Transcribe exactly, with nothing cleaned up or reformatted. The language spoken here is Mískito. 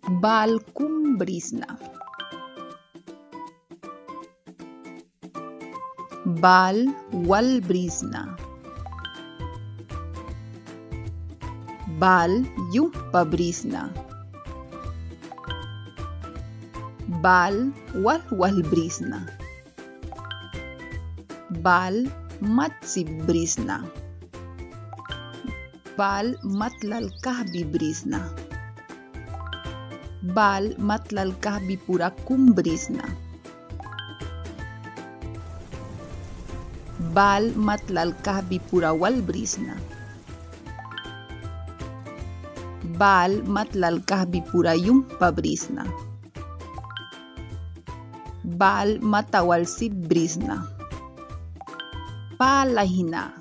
Bal kum brisna. Bal wal brisna. Bal yumhpa brisna. Bal walhwalh brisna. Bal mat sip brisna. Bal matlalkahbi brisna. Bal matlalkahbi pura kum brisna. Bal matlalkahbi pura wal brisna. Bal matlalkahbi pura yumhpa brisna. Bal matawalsip brisna. Pâ laihna.